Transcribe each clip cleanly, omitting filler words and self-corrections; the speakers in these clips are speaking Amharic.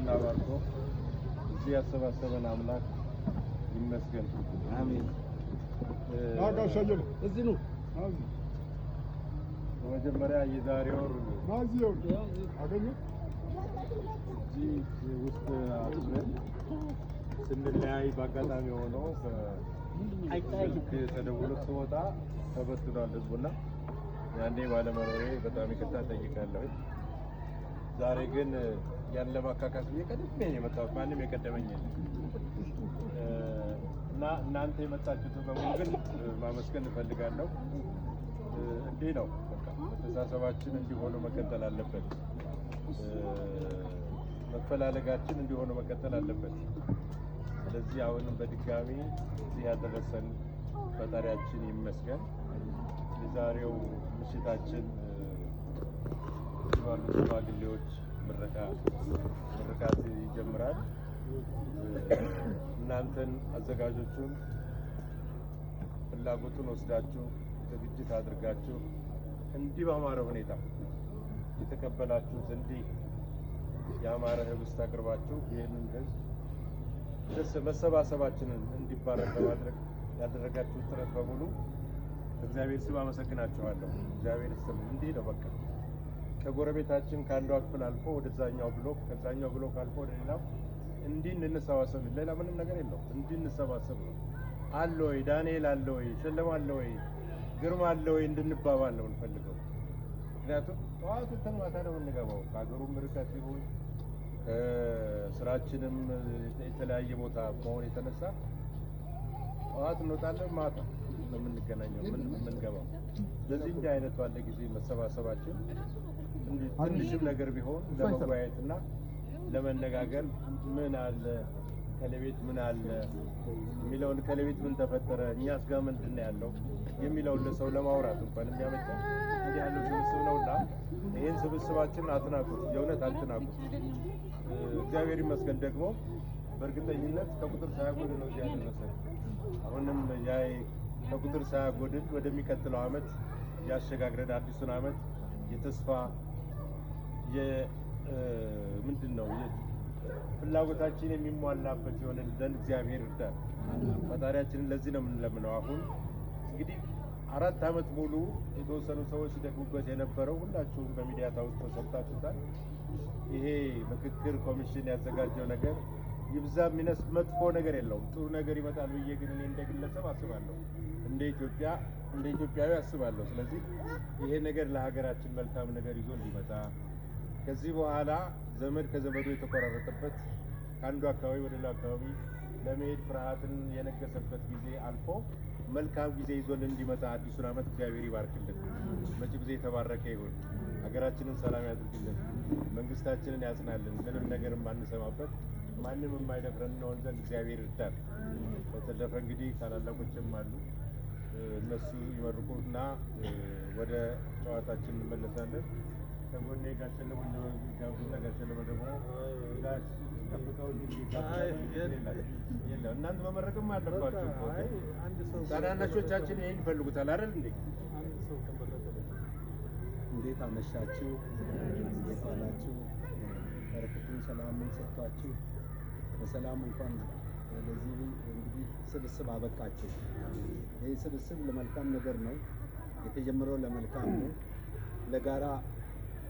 ቀድሶና ባርኮ እዚህ ያሰባሰበን አምላክ ይመስገን። አሜን። እዚህ ነው። በመጀመሪያ የዛሬ ወር እዚህ ውስጥ አክብረን ስንለያይ በአጋጣሚ ሆኖ ስልክ ተደውሎ ስወጣ ተበትኗል ህዝቡና ያኔ ባለመኖሬ በጣም ይቅርታ ጠይቃለሁ። ዛሬ ግን ያን ለማካካስ ብዬ ቀድሜ ነው የመጣሁት። ማንም የቀደመኝ የለም እና እናንተ የመጣችሁትን በሙሉ ግን ማመስገን እፈልጋለሁ። እንዲህ ነው በቃ መተሳሰባችን እንዲሆኑ መቀጠል አለበት። መፈላለጋችን እንዲሆኑ መቀጠል አለበት። ስለዚህ አሁንም በድጋሚ እዚህ ያደረሰን ፈጣሪያችን ይመስገን። የዛሬው ምሽታችን እዚህ ባሉ ሽማግሌዎች ምርቃት ይጀምራል። እናንተን አዘጋጆቹን ፍላጎቱን ወስዳችሁ ዝግጅት አድርጋችሁ እንዲህ ባማረ ሁኔታ የተቀበላችሁት፣ እንዲህ ያማረ ህብስት አቅርባችሁ ይህንን ህዝብ ደስ መሰባሰባችንን እንዲባረክ ለማድረግ ያደረጋችሁት ጥረት በሙሉ እግዚአብሔር ስም አመሰግናችኋለሁ። እግዚአብሔር ስም እንዲህ ነው በቃ ከጎረቤታችን ከአንዷ ክፍል አልፎ ወደዛኛው ብሎክ፣ ከዛኛው ብሎክ አልፎ ወደ ሌላው እንዲህ እንሰባሰብ። ሌላ ምንም ነገር የለውም። እንዲህ እንሰባሰብ ነው። አለ ወይ ዳንኤል፣ አለ ወይ ሸለማ፣ አለ ወይ ግርማ፣ አለ ወይ እንድንባባል ነው የምንፈልገው። ምክንያቱም ጠዋቱ ማታ ነው የምንገባው። ከሀገሩም ርቀት ይሁን ከስራችንም የተለያየ ቦታ መሆን የተነሳ ጠዋት እንወጣለን፣ ማታ ነው የምንገናኘው የምንገባው። ስለዚህ እንዲህ አይነት ባለ ጊዜ መሰባሰባችን ትንሽም ነገር ቢሆን ለመወያየትና ለመነጋገር፣ ምን አለ ከለቤት፣ ምን አለ የሚለውን፣ ከለቤት ምን ተፈጠረ፣ እኛስ ጋር ምንድን ነው ያለው የሚለውን ለሰው ለማውራት እንኳን የሚያመቸው እንዲህ ያለው ስብስብ ነውና ይህን ስብስባችንን አትናቁት፣ የእውነት አትናቁት። እግዚአብሔር ይመስገን ደግሞ በእርግጠኝነት ከቁጥር ሳያጎድል ነው እዚህ ያደረሰን። አሁንም ያይ ከቁጥር ሳያጎድል ወደሚቀጥለው ዓመት ያሸጋግረን። አዲሱን ዓመት የተስፋ ምንድን ነው ፍላጎታችን የሚሟላበት የሆነ ዘንድ እግዚአብሔር ይርዳን። ፈጣሪያችንን ለዚህ ነው የምንለምነው። አሁን እንግዲህ 4 ዓመት ሙሉ የተወሰኑ ሰዎች ሲደክሙበት የነበረው ሁላችሁም በሚዲያ ታውስ ተሰምታችሁታል። ይሄ ምክክር ኮሚሽን ያዘጋጀው ነገር ይብዛ ይነስ መጥፎ ነገር የለውም። ጥሩ ነገር ይመጣል ብዬ ግን እኔ እንደ ግለሰብ አስባለሁ፣ እንደ ኢትዮጵያ፣ እንደ ኢትዮጵያዊ አስባለሁ። ስለዚህ ይሄ ነገር ለሀገራችን መልካም ነገር ይዞ እንዲመጣ፣ ከዚህ በኋላ ዘመድ ከዘመዱ የተቆራረጠበት፣ ከአንዱ አካባቢ ወደ ሌላው አካባቢ ለመሄድ ፍርሃትን የነገሰበት ጊዜ አልፎ መልካም ጊዜ ይዞልን እንዲመጣ አዲሱን ዓመት እግዚአብሔር ይባርክልን። መጪው ጊዜ የተባረከ ይሁን። ሀገራችንን ሰላም ያድርግልን። መንግስታችንን ያጽናልን። ምንም ነገር የማንሰማበት፣ ማንም የማይደፍረን እንሆን ዘንድ እግዚአብሔር ይርዳን። በተረፈ እንግዲህ ታላላቆችም አሉ፣ እነሱ ይመርቁና ወደ ጨዋታችን እንመለሳለን። ከጎኔ ጋሽ ሸለሞ ጋብዙና ጋሽ ሸለሞ ደግሞ ጋሽ ጠብቀው የለም፣ እናንተ መመረቅም አለባችሁ እኮ። ታናናሾቻችን ይሄን ይፈልጉታል አይደል እንዴ? እንዴት አመሻችሁ? እንዴት ዋላችሁ? በረከቱን ሰላሙን ሰጥቷችሁ በሰላም እንኳን ለዚህ እንግዲህ ስብስብ አበቃችሁ። ይህ ስብስብ ለመልካም ነገር ነው የተጀመረው፣ ለመልካም ነው፣ ለጋራ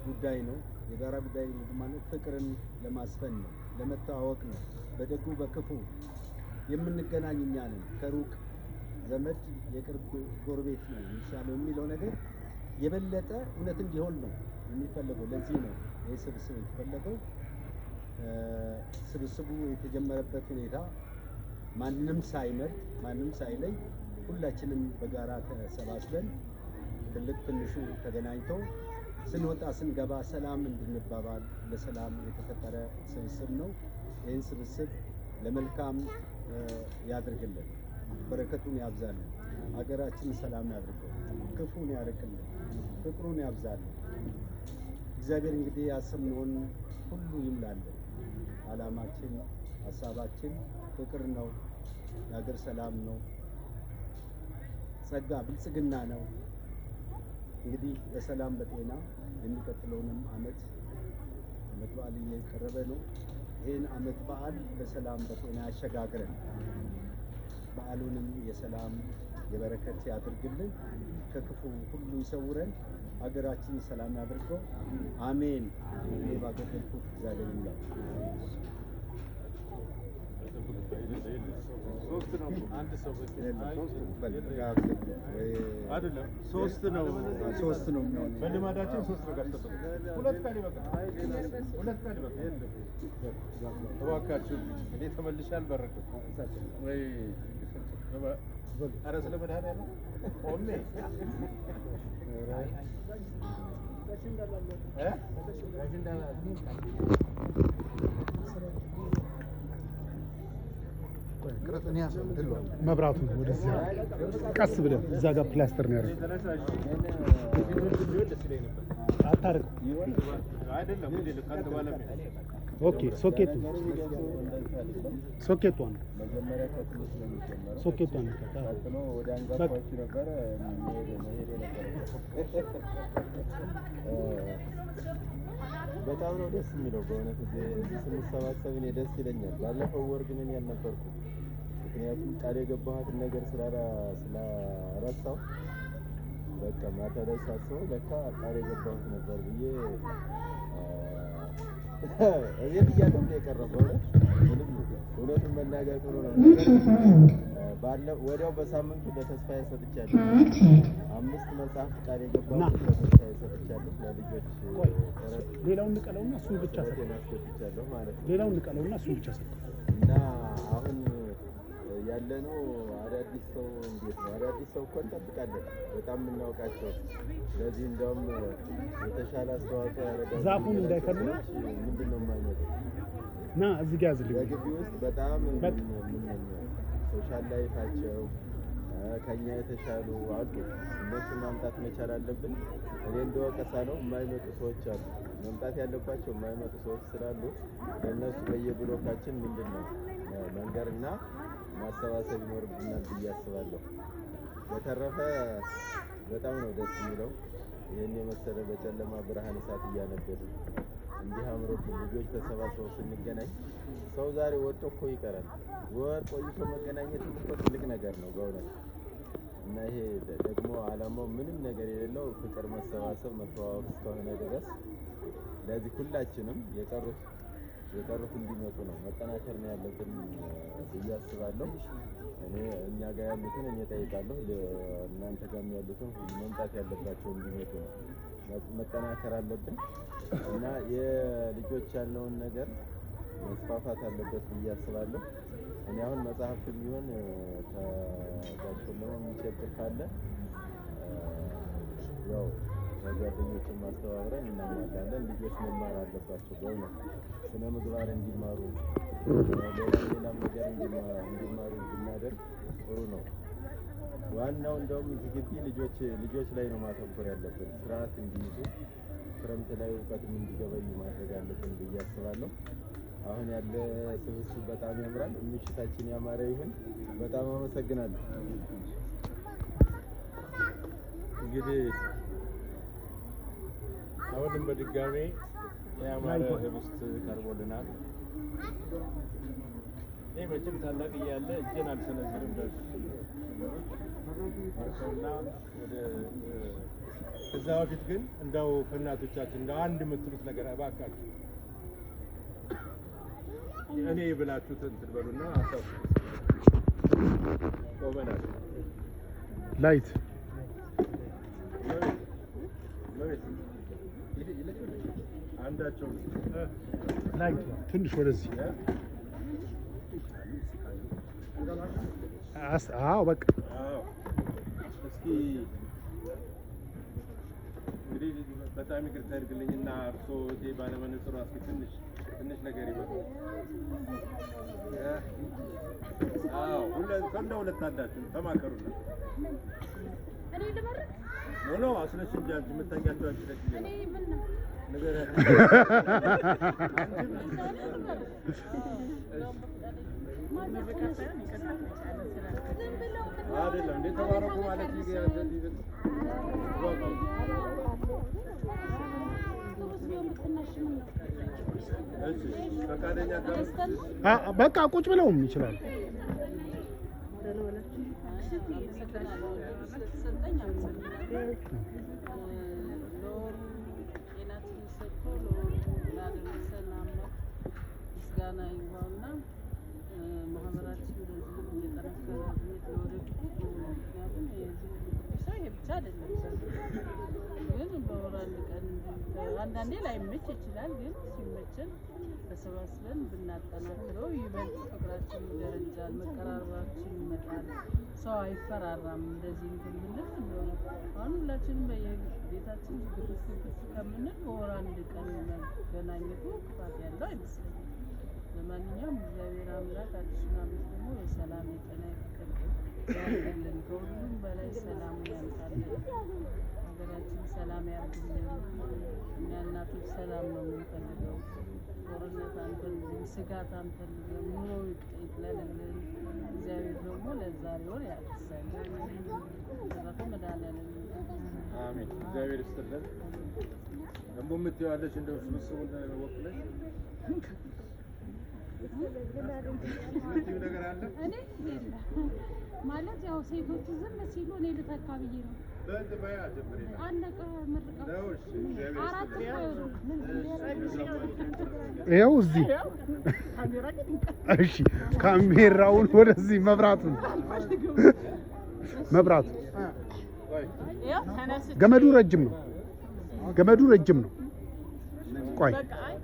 ጉዳይ ነው። የጋራ ጉዳይ ማለት ፍቅርን ለማስፈን ነው፣ ለመተዋወቅ ነው። በደጉ በክፉ የምንገናኝ እኛ ነን። ከሩቅ ዘመድ የቅርብ ጎረቤት ነው የሚሻለው የሚለው ነገር የበለጠ እውነት እንዲሆን ነው የሚፈለገው። ለዚህ ነው ይህ ስብስብ የተፈለገው። ስብስቡ የተጀመረበት ሁኔታ ማንም ሳይመርጥ፣ ማንም ሳይለይ ሁላችንም በጋራ ተሰባስበን ትልቅ ትንሹ ተገናኝቶ ስንወጣ ስንገባ ሰላም እንድንባባል ለሰላም የተፈጠረ ስብስብ ነው። ይህን ስብስብ ለመልካም ያድርግልን፣ በረከቱን ያብዛልን፣ ሀገራችንን ሰላም ያድርገው፣ ክፉን ያርቅልን፣ ፍቅሩን ያብዛልን። እግዚአብሔር እንግዲህ ያሰብነውን ሁሉ ይምላልን። ዓላማችን ሀሳባችን ፍቅር ነው፣ የሀገር ሰላም ነው፣ ጸጋ ብልጽግና ነው። እንግዲህ በሰላም በጤና የሚቀጥለውንም ዓመት በዓል እየቀረበ ነው። ይህን ይህን ዓመት በዓል በሰላም በጤና ያሸጋግረን። በዓሉንም የሰላም የበረከት ያድርግልን፣ ከክፉ ሁሉ ይሰውረን፣ ሀገራችንን ሰላም ያድርገው። አሜን። እኔ ባገደልኩት እግዚአብሔር ይሙላው። ሶስት ነው። አንድ ሰው በቂ አይደለም፣ ሶስት ነው። ሶስት ነው የሚሆነው። በልማዳችን ሶስት ነው። ጋር ሁለት ቃል ይበቃል። ሁለት ቃል ይበቃል። እባካችሁ እኔ ተመልሼ አልበረክም ወይ? ኧረ ስለ መድኃኒዓለም ቆሜ እ መብራቱን ወደዚያ ቀስ ብለህ እዛ ጋር ፕላስተር ነው ያደረገው። ቢሆን ደስ ይለኝ ነበር። አታርቀው። አይደለም ከአንተ ባለሙያ Okay፣ ሶኬቱ ሶኬቷን መጀመሪያ ከትንሽ ነው የሚጀመረው። ሶኬቷን ቀጥሎ ወደ አንጋፋዎቹ ነበረ መሄድ የነበረበት። በጣም ነው ደስ የሚለው በእውነት እዚህ ስንሰባሰብ እኔ ደስ ይለኛል። ባለፈው ወር ግን እኔ አልነበርኩም፣ ምክንያቱም ቃል የገባኋትን ነገር ስላረሳው በቃ ማታ ላይ ሳስበው ለካ ቃል የገባሁት ነበር ብዬ እቤት እያለሁ ነው የቀረው። በእውነት ምንም እውነቱን መናገር ጥሩ ነው። ወዲያው በሳምንቱ ለተስፋዬ ሰጥቻለሁ። 5 መጽሐፍ ቃል የገባሁት ለተስፋዬ ሰጥቻለሁ። ለልጆች ተረት ሌላውን ንቀለውና እሱን ብቻ ሰጥ። ስለቴን አስገብቻለሁ ማለት ነው። ሌላውን ንቀለውና እሱን ብቻ ሰጥ። እና አሁን ያለነው አዳዲስ ሰው እንዴት ነው? አዳዲስ ሰው እኮ እንጠብቃለን፣ በጣም የምናውቃቸው ለዚህ እንደውም የተሻለ አስተዋጽኦ ያደርጋሉ። ዛፉን እንዳይከልለው ምንድን ነው የማይመጡት? ና እዚህ ጋር ያዝልኝ። በግቢ ውስጥ በጣም social life ኣቸው ከኛ የተሻሉ አሉ። እነሱን ማምጣት መቻል አለብን። እኔ እንደ ወቀሳ ነው የማይመጡ ሰዎች አሉ። መምጣት ያለባቸው የማይመጡ ሰዎች ስላሉ ለእነሱ በየብሎካችን ምንድን ነው መንገርና ማሰባሰብ ይኖርብናል ብዬ አስባለሁ። በተረፈ በጣም ነው ደስ የሚለው። ይህን የመሰለ በጨለማ ብርሃን እሳት እያነደዱ እንዲህ አምሮብን ልጆች ተሰባስበው ስንገናኝ ሰው ዛሬ ወጥቶ እኮ ይቀራል። ወር ቆይቶ መገናኘት እኮ ትልቅ ነገር ነው በእውነት። እና ይሄ ደግሞ ዓላማው ምንም ነገር የሌለው ፍቅር፣ መሰባሰብ፣ መተዋወቅ እስከሆነ ድረስ ለዚህ ሁላችንም የቀሩት እንዲመጡ ነው መጠናከር ነው ያለብን ብዬ አስባለሁ። እኔ እኛ ጋር ያሉትን እኔ እጠይቃለሁ፣ እናንተ ጋርም ያሉትን መምጣት ያለባቸው እንዲመጡ ነው መጠናከር አለብን። እና የልጆች ያለውን ነገር መስፋፋት አለበት ብዬ አስባለሁ። እኔ አሁን መጽሐፍት ቢሆን ከጋሽ ደግሞ የሚቸግር ካለ ያው ከጓደኞችን ማስተባብረን እናሟላለን። ልጆች መማር አለባቸው በእውነት ስነ ምግባር እንዲማሩ ሌላም ነገር እንዲማሩ ብናደርግ ጥሩ ነው። ዋናው እንደውም እዚህ ግቢ ልጆች ላይ ነው ማተኮር ያለብን። ስርዓት እንዲይዙ ክረምት ላይ እውቀትም እንዲገበዩ ማድረግ አለብን ብዬ አስባለሁ። አሁን ያለ ስብስብ በጣም ያምራል። ምሽታችን ያማረ ይሁን። በጣም አመሰግናለሁ። እንግዲህ አሁንም በድጋሜ ያማረ ህብስት ቀርቦልናል። እኔ መቼም ታላቅ እያለ እጄን አልሰነዝርም እና ወደ ከዛ በፊት ግን እንደው ከእናቶቻችን እንደው አንድ የምትሉት ነገር እባካችሁ እኔ ብላችሁ እንትን በሉና አሳቡ። ቆመናል። light አንዳቸው light ትንሽ ወደዚህ። አዎ በቃ አዎ። እስኪ እንግዲህ በጣም ይቅርታ ያድርግልኝና እርስዎ እቴ ባለመነጽሩ እስኪ ትንሽ ትንሽ ነገር ይበሉ። አዎ ሁለት ሁለት አንዳችሁ ተማከሩና። እኔ ልመርቅ? No no አስነሽ እንጂ አንቺ የምታውቂያቸው አንቺ ነሽ። እኔ ምን ነው ንገሪያቸው። አይደለም እንዴ ተባረኩ ማለት ይሄ ቢሆን ብትነሽ ምን ነው? እሺ፣ ፈቃደኛ ተነስተን ነው? በቃ ቁጭ ብለውም ይችላሉ። አመሰግናለሁ። ስለተሰጠኝ አመሰግናለሁ። ለወሩ ጤናችንን ሰጥቶ ለወሩ ላደረሰን አምላክ ምስጋና ይግባውና ማህበራችን በዚህ እየጠነከረ ቢሄድ ለወደፊቱ ጥሩ ነው። ምክንያቱም የዚህ ሁሉ ሰው ይሄ ብቻ አይደለም። ግን በወር አንድ ቀን እንዲህ አንዳንዴ ላይመች ይችላል። ግን ሲመችን ተሰባስበን ብናጠናክረው ይበልጥ ፍቅራችን ይደረጃል፣ መቀራረባችን ይመጣል። ሰው አይፈራራም። እንደዚህ እንትን ብንል እንደሆነ አሁን ሁላችንም በየቤታችን ግብት ግብት ከምንል በወር አንድ ቀን መገናኘቱ ክፋት ያለው አይመስለኝም። ለማንኛውም እግዚአብሔር አምላክ አዲሱን ዓመት ደግሞ የሰላም፣ የጤና፣ የፍቅር ያድርግልን። ከሁሉም በላይ ሰላሙን ያምጣልን። ሀገራችን ሰላም ያርግልን። እኛ እናቶች ሰላም ነው የምንፈልገው። ጦርነት አንፈልግም፣ ስጋት አንፈልግም። ኑሮ ይቅለልልን። እግዚአብሔር ደግሞ ለዛሬ ወር ያድርሰን። ተረፈ መድኃኒዓለም አሜን። እግዚአብሔር ይስጥልን። ደግሞ የምትይው አለሽ እንደው ስብስቡን ወክለሽ የምትይው ነገር አለ? እኔ የለም። ማለት ያው ሴቶቹ ዝም ሲሉ እኔ ልተካ ብዬ ነው። በል በያ ጀምሪ። አለቀ ምርቃቱ። ነው። እሺ፣ እግዚአብሔር አራት ይስጥልን። እኮ አይሆኑም። ይኸው እዚህ። እሺ፣ ካሜራውን ወደዚህ፣ መብራቱን መብራቱ ገመዱ ረጅም ነው። ገመዱ ረጅም ነው። ቆይ። በቃ አይ